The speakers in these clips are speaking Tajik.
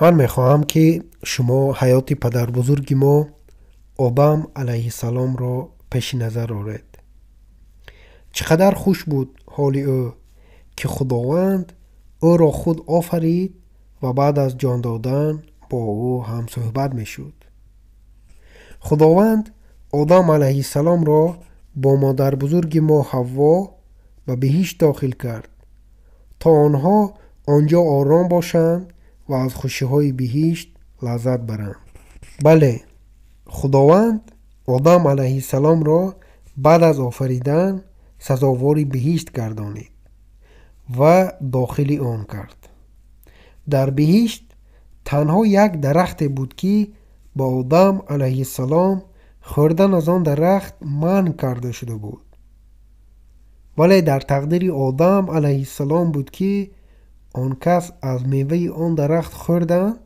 Ман мехоҳам, ки шумо ҳаёти падарбузурги мо Одам алайҳиссаломро пеши назар оред. Чӣ қадар хуш буд ҳоли ӯ, ки Худованд ӯро худ офарид ва баъд аз ҷон додан бо ӯ ҳамсӯҳбат мешуд. Худованд Одам алайҳиссаломро бо модарбузурги мо Ҳавво ба биҳишт дохил кард, то онҳо он ҷо ором бошанд ва аз хушиҳои биҳишт лаззат баранд. Бале, Худованд Одам алайҳиссаломро баъд аз офаридан сазовори биҳишт гардонид ва дохили он кард. Дар биҳишт танҳо як дарахте буд, ки ба Одам алайҳиссалом хӯрдан аз он дарахт манъ карда шуда буд. Вале дар тақдири Одам алайҳиссалом буд, ки он кас аз меваи он дарахт хӯрданд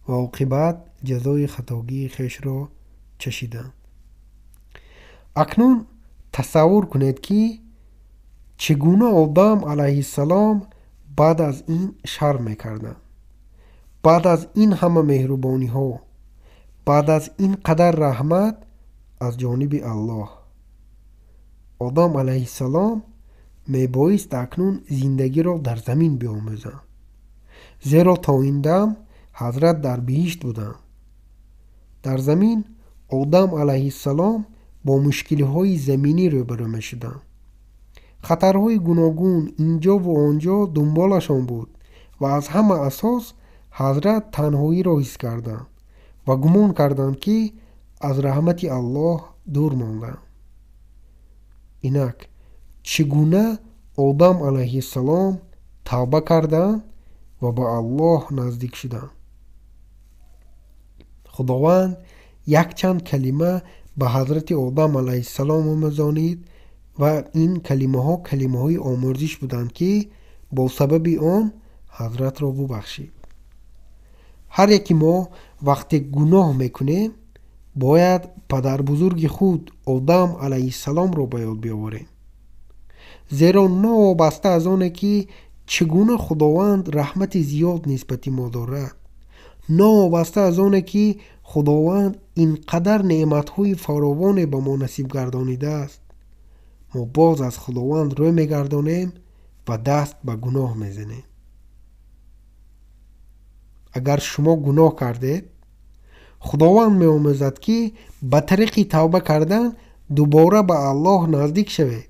ва оқибат ҷазои хатогии хешро чашиданд. Акнун тасаввур кунед, ки чӣ гуна Одам алайҳиссалом баъд аз ин шарм мекарданд. Баъд аз ин ҳама меҳрубониҳо, баъд аз ин қадар раҳмат аз ҷониби Аллоҳ. Одам алайҳиссалом мебоист акнун зиндагиро дар замин биомӯзанд, зеро то ин дам ҳазрат дар биҳишт буданд. Дар замин Одам алайҳиссалом бо мушкилиҳои заминӣ рӯбарӯ мешуданд. Хатарҳои гуногун инҷову онҷо дунболашон буд ва аз ҳама асос ҳазрат танҳоиро ҳис карданд ва гумон карданд, ки аз раҳмати Аллоҳ дур монданд. Инак чӣ гуна Одам алайҳиссалом тавба карданд ва ба Аллоҳ наздик шуданд. Худованд якчанд калима ба ҳазрати Одам алайҳиссалом омӯзонид ва ин калимаҳо калимаҳои омӯрзиш буданд, ки бо сабаби он ҳазратро бубахшид. Ҳар яки мо вақте гуноҳ мекунем, бояд падарбузурги худ Одам алайҳиссаломро ба ёд биёварем. Зеро новобаста аз оне, ки чӣ гуна Худованд раҳмати зиёд нисбати мо дорад, новобаста аз оне, ки Худованд ин қадар неъматҳои фаровоне ба мо насиб гардонидааст, мо боз аз Худованд рӯ мегардонем ва даст ба гуноҳ мезанем. Агар шумо гуноҳ кардед, Худованд меомӯзад, ки ба тариқи тавба кардан дубора ба Аллоҳ наздик шавед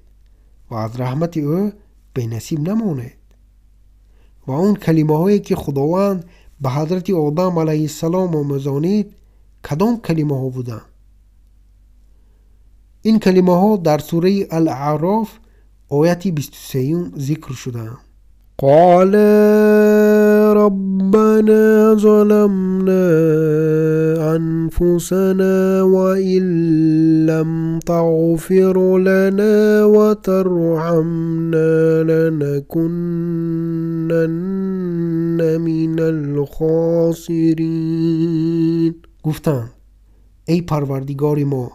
ва аз раҳмати ӯ бенасиб намонед. Ва он калимаҳое, ки Худованд ба ҳазрати Одам алайҳиссалом омӯзонид, кадом калимаҳо буданд? Ин калимаҳо дар сураи Ал-Аъроф ояти 23 зикр шудаанд. قالا ربنا ظلمنا أنفسنا وإن لم تغفر لنا وترحمنا لنكونن من الخاسرين. گفتند ای پروردگار ما،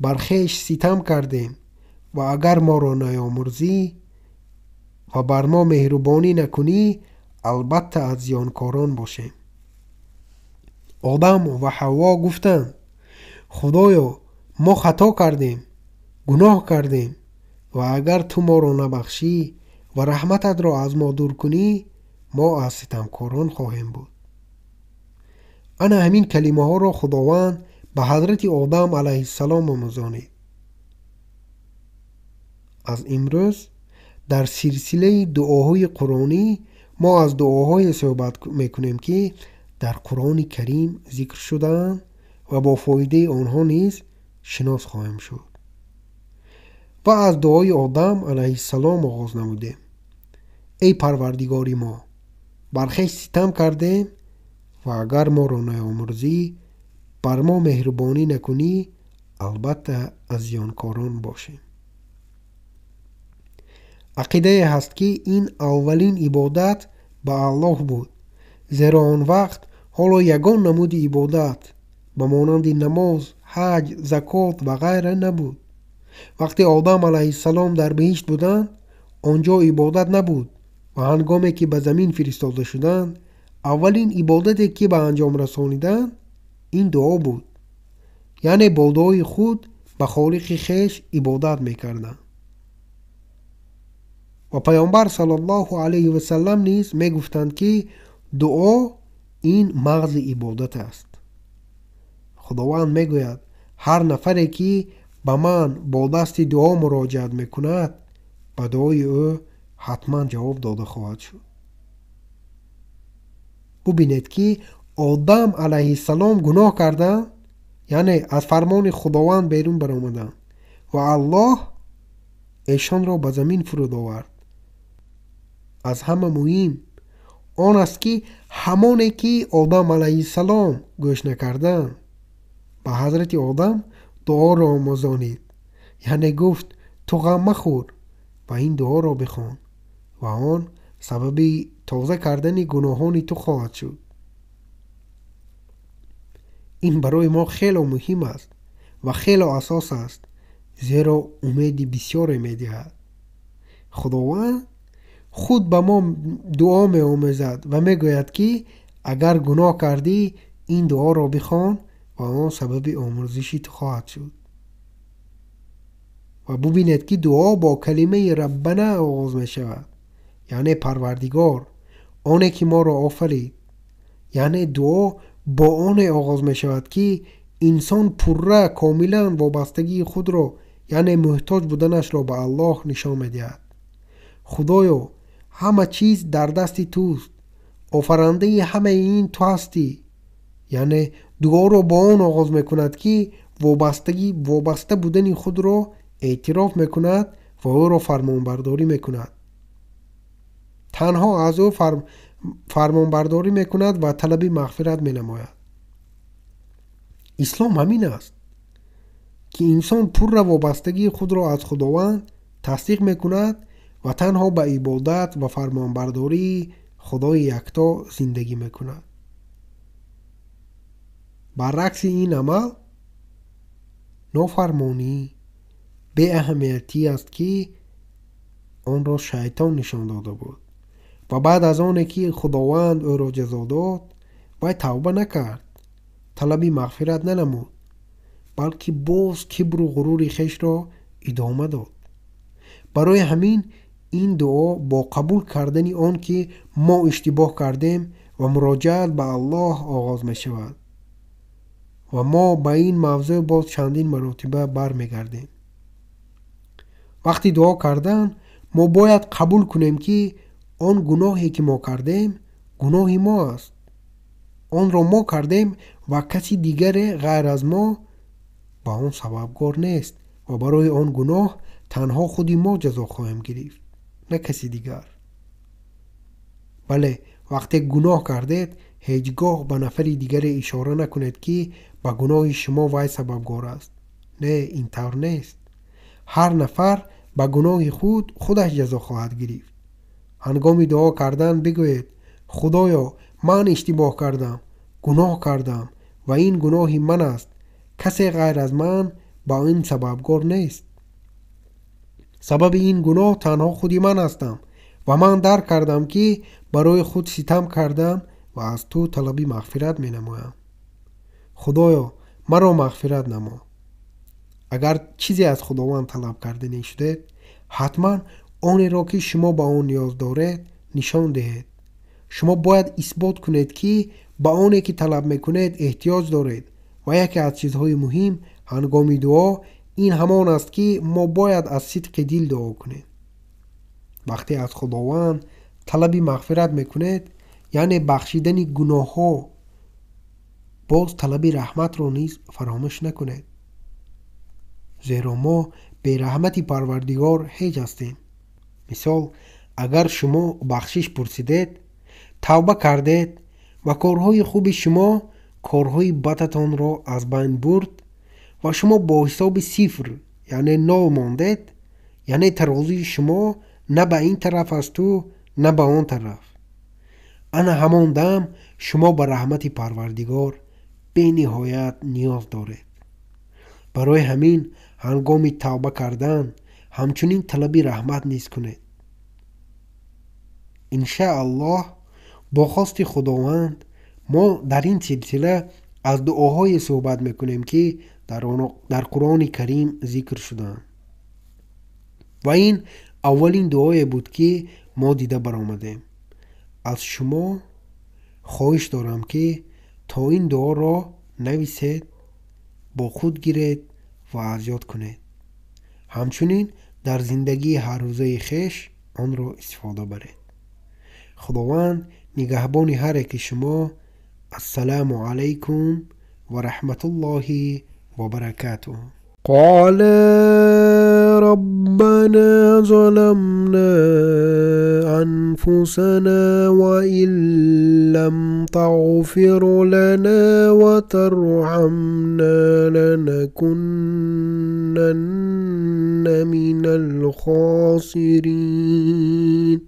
بر خویش ستم کردیم و اگر ما را نیامرزی و بر ما مهربانی نکنی، البته از زیانکاران باشیم. آدم و حوا گفتند خدایا، ما خطا کردیم، گناه کردیم و اگر تو ما را نبخشی و رحمتت را از ما دور کنی، ما از ستمکاران خواهیم بود. انا همین کلمه ها را خداوند به حضرت آدم علیه السلام آموزانید. از امروز در سلسله دعاهای قرآنی ما از دعاهای صحبت میکنیم که در قرآن کریم ذکر شدند و با فایده آنها نیز شناس خواهیم شد. و از دعای آدم علیه السلام آغاز نمودیم. ای پروردگار ما، بر خویش ستم کردیم و اگر ما را نیامرزی، بر ما مهربانی نکنی، البته از زیانکاران باشیم. عقیده هست که این اولین عبادت به الله بود، زیرا آن وقت حالا یگان نمود عبادت به مانند نماز، حج، زکات و غیره نبود. وقتی آدم علیه السلام در بهشت بودند، آنجا عبادت نبود و هنگامی که به زمین فرستاده شدند، Аввалин ибодате ки ба анҷом расониданд, ин дуо буд. Яъне бо дуои худ ба Холиқи хеш ибодат мекарданд. Ва Паёмбар саллаллоҳу алайҳи васаллам низ мегуфтанд, ки дуо ин мағзи ибодат аст. Худованд мегӯяд: ҳар нафаре ки ба ман бо дасти дуо муроҷиат мекунад, ба дуои ӯ ҳатман ҷавоб дода хоҳад шуд. Бубинед, ки Одам алайҳиссалом гуноҳ карданд, яъне аз фармони Худованд берун баромаданд ва Аллоҳ эшонро ба замин фуруд овард. Аз ҳама муҳим он аст, ки ҳамоне ки Одам алайҳиссалом гӯш накарданд, ба ҳазрати Одам дуоро омӯзонид. Яъне гуфт: ту ғам махӯр ва ин дуоро бихон ва он сабаби тоза кардани гуноҳони ту хоҳад шуд. Ин барои мо хело муҳим аст ва хело асос аст, зеро умеди бисёре медиҳад. Худованд худ ба мо дуо меомӯзад ва мегӯяд, ки агар гуноҳ кардӣ, ин дуоро бихон ва он сабаби омӯрзиши ту хоҳад шуд. Ва бубинед, ки дуо бо калимаи Раббана оғоз мешавад, яъне Парвардигор, оне ки моро офарид. Яъне дуо бо оне оғоз мешавад, ки инсон пурра комилан вобастагии худро, яъне муҳтоҷ буданашро ба Аллоҳ нишон медиҳад. Худоё, ҳама чиз дар дасти туст, офарандаи ҳамаи ин ту ҳастӣ. Яъне дуоро бо он оғоз мекунад, ки вобаста будани худро эътироф мекунад ва ӯро фармонбардорӣ мекунад. Танҳо аз ӯ фармонбардорӣ мекунад ва талаби мағфират менамояд. Ислом ҳамин аст, ки инсон пурра вобастагии худро аз Худованд тасдиқ мекунад ва танҳо ба ибодат ва фармонбардории Худои якто зиндагӣ мекунад. Баръакси ин амал нофармонӣ, беаҳамиятӣ аст, ки онро шайтон нишон дода буд. Ва баъд аз оне ки Худованд ӯро ҷазо дод, вай тавба накард, талаби мағфират нанамуд, балки боз кибру ғурури хешро идома дод. Барои ҳамин ин дуо бо қабул кардани он ки мо иштибоҳ кардем ва муроҷиат ба Аллоҳ оғоз мешавад. Ва мо ба ин мавзӯъ боз чандин маротиба бармегардем. Вақти дуо кардан мо бояд қабул кунем, ки он гуноҳе ки мо кардем, гуноҳи мо аст. Онро мо кардем ва каси дигаре ғайр аз мо ба он сабабгор нест ва барои он гуноҳ танҳо худи мо ҷазо хоҳем гирифт, на каси дигар. Бале, вақте гуноҳ кардед, ҳеҷ гоҳ ба нафари дигаре ишора накунед, ки ба гуноҳи шумо вай сабабгор аст. Не, ин тавр нест. Ҳар нафар ба гуноҳи худ худаш ҷазо хоҳад гирифт. Ҳангоми дуо кардан бигӯед: Худоё, ман иштибоҳ кардам, гуноҳ кардам ва ин гуноҳи ман аст. Касе ғайр аз ман ба ин сабабгор нест. Сабаби ин гуноҳ танҳо худи ман ҳастам ва ман дарк кардам, ки барои худ ситам кардам ва аз ту талаби мағфират менамоям. Худоё, маро мағфират намо. Агар чизе аз Худованд талаб карданӣ шудед, ҳатман онеро ки шумо ба он ниёз доред нишон диҳед. Шумо бояд исбот кунед, ки ба оне ки талаб мекунед эҳтиёҷ доред. Ва яке аз чизҳои муҳим ҳангоми дуо ин ҳамон аст, ки мо бояд аз сидқи дил дуо кунем. Вақте аз Худованд талаби мағфират мекунед, яъне бахшидани гуноҳҳо, боз талаби раҳматро низ фаромӯш накунед. Зеро мо бераҳмати Парвардигор ҳеҷ ҳастем. Мисол, агар шумо бахшиш пурсидед, тавба кардед ва корҳои хуби шумо корҳои бадатонро аз байн бурд ва шумо бо ҳисоби сифр, яъне нол мондед, яъне тарозуи шумо на ба ин тараф асту на ба он тараф. Ана ҳамон дам шумо ба раҳмати Парвардигор бениҳоят ниёз доред. Барои ҳамин ҳангоми тавба кардан ҳамчунин талаби раҳмат низ кунед. Иншааллоҳ Бо хости Худованд мо дар ин силсила аз дуоҳое суҳбат мекунем, ки дар Қуръони Карим зикр шудаанд. Ва ин аввалин дуое буд, ки мо дида баромадем. Аз шумо хоҳиш дорам, ки то ин дуоро нависед, бо худ гиред ва аз ёд кунед. Ҳамчунин дар зиндагии ҳаррӯзаи хеш онро истифода баред. Худованд нигаҳбони ҳар яки шумо. Ассалому алайкум ва раҳматуллоҳи ва баракатуҳ. قال ربنا ظلمنا أنفسنا وإن لم تغفر لنا وترحمنا لنكونن من الخاسرين.